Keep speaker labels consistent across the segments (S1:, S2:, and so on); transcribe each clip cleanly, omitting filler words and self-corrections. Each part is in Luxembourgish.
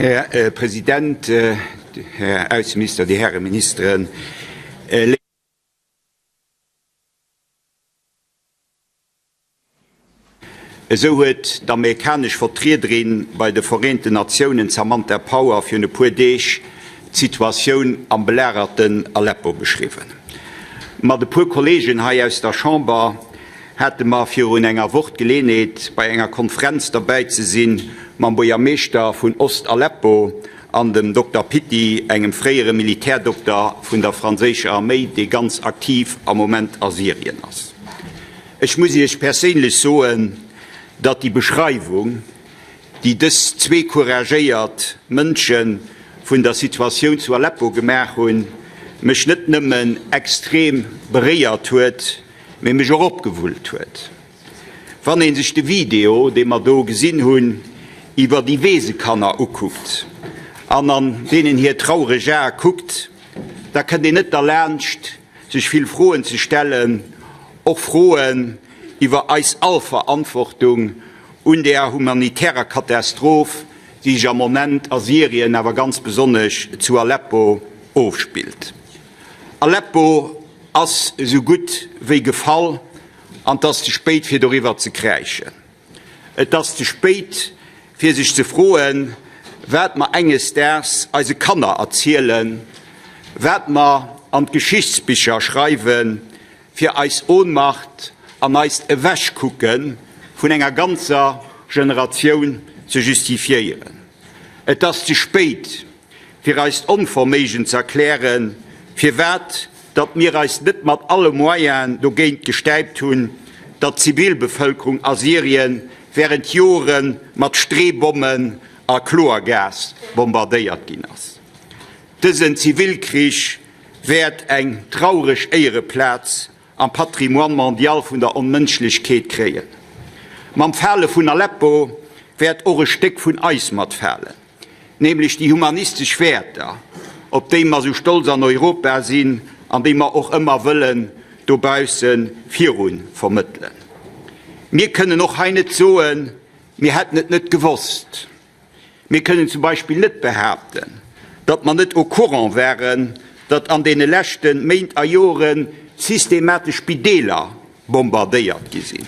S1: Här President, Här Ausseminister, Dir Häre Ministeren, léif. Esou huet d'amerikanesch Vertriederin bei de Vereenten Natiounen Samantha Power virun e puer Deeg d'Situatioun am belagerten Aleppo beschriwwen. Mat e puer Kolleegen hei aus der Chamber hate mer virun enger Woch d'Geleenheet, bei enger Konferenz derbäi ze sinn mam Buergermeeschter vun Ost-Aleppo an dem Dokter Pitti, engem fréiere Militärdokter vun der franséischer Arméi, dee ganz aktiv am Moment a Syrien ass. Ech muss Iech perséinlech soen, datt déi Beschreiwung, déi dës zwee couragéiert Mënsche vun der Situatioun zu Aleppo gemaach hunn, mech net nëmmen extrem beréiert huet, mee mech och opgewullt huet. Wann ee sech de Video, dee mer do gesinn hunn, iwwer déi Weesekanner ukuckt an an deenen hir traureg Ae kuckt, da kënnt een net derlaanscht, sech vill Froen ze stellen, och Froen iwwer eis all Verantwortung un där humanitärer Katastroph, déi sech am Moment a Syrien, awer ganz besonnesch zu Aleppo ofspillt. Aleppo ass esou gutt wéi gefall an 't ass ze spéit fir doriwwer ze kräischen. Et ass ze spéit fir sech ze froen, wat mer enges Daags eise Kanner erzielen, wat mer an d'Geschichtsbicher schreiwen, fir eis Ohnmacht an eist Ewechkucke vun enger ganzer Generatioun ze justifiéieren. Et ass ze spéit fir eist Onverméigen ze erklären, firwat datt mir eis net mat alle Moyenen dogéint gestäipt hunn, datt d'Zivilbevëlkerung a Syrien während Jore mat Streebommen a Chlorgas bombardéiert ginn ass. Dësen Zivilkrich wäert eng traureg Éiereplaz am Patrimoine mondial vun der Onmënschlechkeet kréien. Mam Fale vun Aleppo wäert och e Stéck vun eis matfalen. nämlech déi humanistesch Wäerter, op déi mer sou stolz an Europa sinn an déi mer och ëmmer wëllen dobausse viru vermëttelen. Mir kënnen och hei net soen, mir hätten et net gewosst. Mir kënnen zum Beispill net behaapten, datt mer net au courant waren, datt an deene leschte Méint a Jore systematesch Spideeler bombardéiert gi sinn.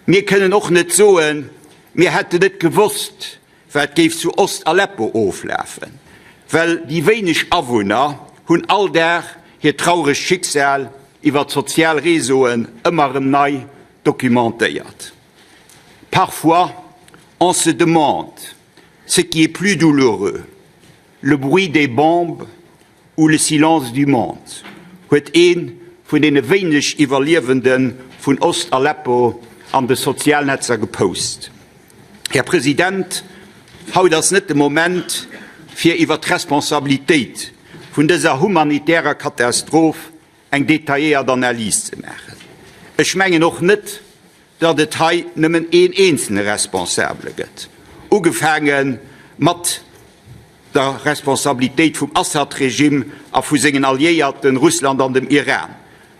S1: Mir kënnen och net soen, mir hätten net gewosst, wat géif zu Ost-Aleppo oflafen, well déi wéineg Awunner hunn all Dag hiert trauregt Schicksal iwwer d'sozial Réseauen ëmmer erëm nei documentéiert. Parfois, on se demande ce qui est plus douloureux, le bruit des bombes ou le silence du monde, huet ee vun deene wéineg Iwwerliewende vun Ost-Aleppo an de Sozialnetzer gepost. Här President, haut ass net de Moment, fir iwwer d'Responsabilitéit vun dëser humanitärer Katastroph eng detailléiert Analys ze maachen. Ech mengen och net, datt et hei nëmmen een eenzele Responsabele gëtt, ugefaange mat der Responsabilitéit vum Assad-Regime a vu sengen Alliéierten, Russland an dem Iran,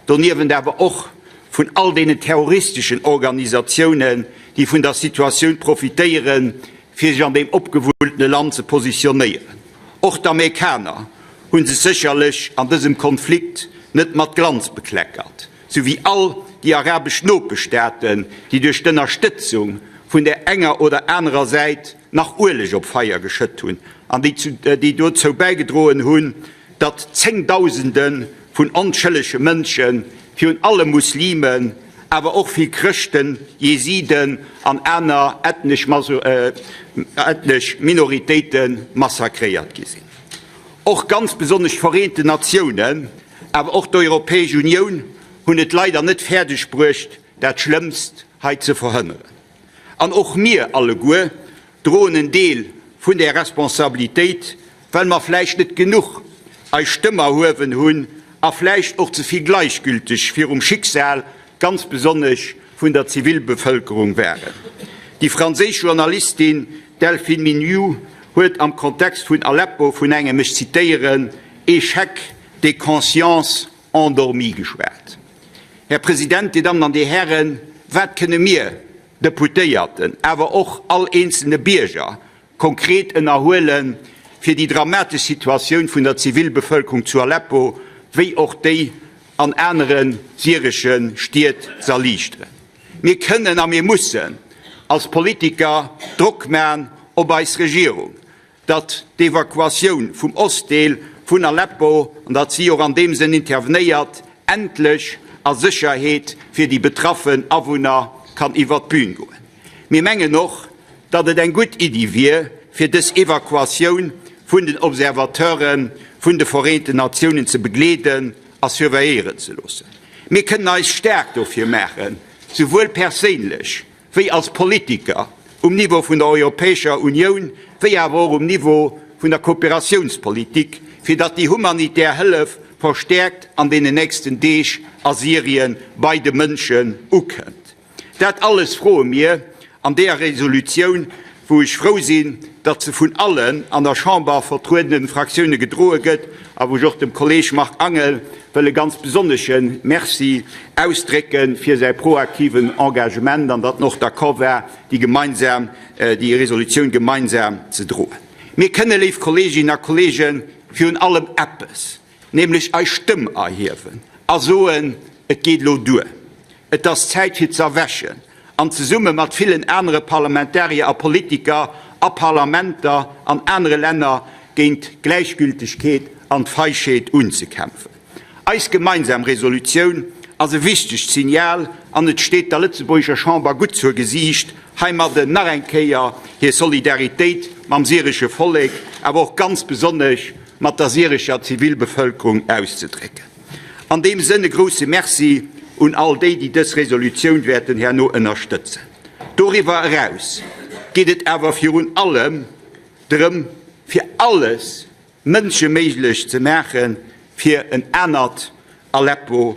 S1: doniewent awer och vun all deenen terroristeschen Organisatiounen, déi vun der Situatioun profitéieren, fir sech an deem opgewulltene Land ze positionéieren. Och d'Amerikaner hu sech sécherlech an dësem Konflikt net mat Glanz bekleckert, sou wéi all déi arabesch Nopeschstaaten, déi duerch d'Ënnerstëtzung vun där enger oder anerer Säit nach Ueleg op Feier geschëtt hunn an déi dozou bäigedroen hunn, datt Zéngdausende vun onschëllege Mënschen, virun allem Muslimen, awer och vill Chrëschten, Jesiden an aner ethnesch Minoritéite massakréiert gi sinn. Och ganz besonnesch d'Vereenten Natiounen, awer och d'Europäesch Unioun hunn et leider net fäerdeg bruecht, dat Schlëmmst hei ze verhënneren. An och mir alleguer droen en Deel vun där Responsabilitéit, well mer vläicht net genuch eis Stëmm erhuewen hunn a vläicht och ze vill gleichgülteg virum Schicksal, ganz besonnesch vun der Zivilbevëlkerung, waren. Déi franséisch Journalistin Delphine Minoux huet am Kontext vun Aleppo vun engem, ech zitéieren, échec des consciences endormies geschwat. Här President, Dir Dammen an Dir Hären, wat kënne mir Deputéierten, awer och all eenzelne Bierger. konkret ënnerhuelen, fir déi dramatesch Situatioun vun der Zivilbevëlkerung zu Aleppo, wéi och déi an anere syresche Stied z'erliichteren. Mir kënnen a mir mussen als Politiker Drock man op eis Regierung, datt d'Evakuatioun vum Ostdeel vun Aleppo, an datt si och an deem Sënn intervenéiert, endlech a Sécherheet fir déi betraffen Awunner kann iwwert d'Bün goen. Mir mengen och, datt et eng gutt Iddi wier, fir dës Evakuatioun vun den Observateure vun de Vereenten Natiounen ze begleeden a surveilléieren ze loossen. Mir kënnen eis staark dofir maachen, souwuel perséinlech wéi als Politiker um Niveau vun der Europäescher Unioun, wéi awer och um Niveau vun der Kooperatiounspolitik, fir datt déi humanitär Hëllef verstäerkt an deenen nächsten Deeg a Syrien bei de Mënschen ukënnt. Dat alles froe mir an deeër Resolutioun, wou ech frou sinn, datt se vun allen an der Chamber vertruedene Fraktioune gedroe gëtt a wou ech och dem Kolleeg Marc Angel wëll e ganz besonnesche Merci ausdrécke fir säi proaktiven Engagement an datt en och d'accord war, déi gemeinsam, déi Resolutioun gemeinsam ze droen. Mir kënne, léif Kolleeginnen a Kolleegen, virun allem eppes, nämlech eis Stëmm erhiewen a soen, Et geet elo duer! Et ass Zäit fir ze erwächen an zesumme mat villen anere Parlamentarier a Politiker a Parlamenter an anere Länner géint d'Gläichgültegkeet an d'Feigheet unzekämpfen. Eis gemeinsam Resolutioun ass e wichtegt Signal an et steet der lëtzebuergescher Chamber gutt zur Gesiicht, heimadden nach eng Kéier hir Solidaritéit mam syresche Vollek, awer och ganz besonnesch mat der syrescher Zivilbevëlkerung auszedrécken. An deem Sënn e grousse Merci un all déi, déi dës Resolutioun wäerten herno ënnerstëtzen. Doriwwer eraus geet et awer virun allem drëm, fir alles Mënscheméiglech ze maachen, fir en anert Aleppo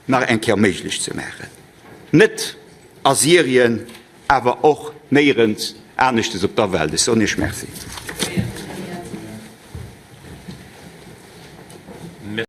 S1: nach eng Kéier méiglech ze maachen. Net a Syrien, awer och néierens aneschtes op der Welt. Ech soen Iech Merci.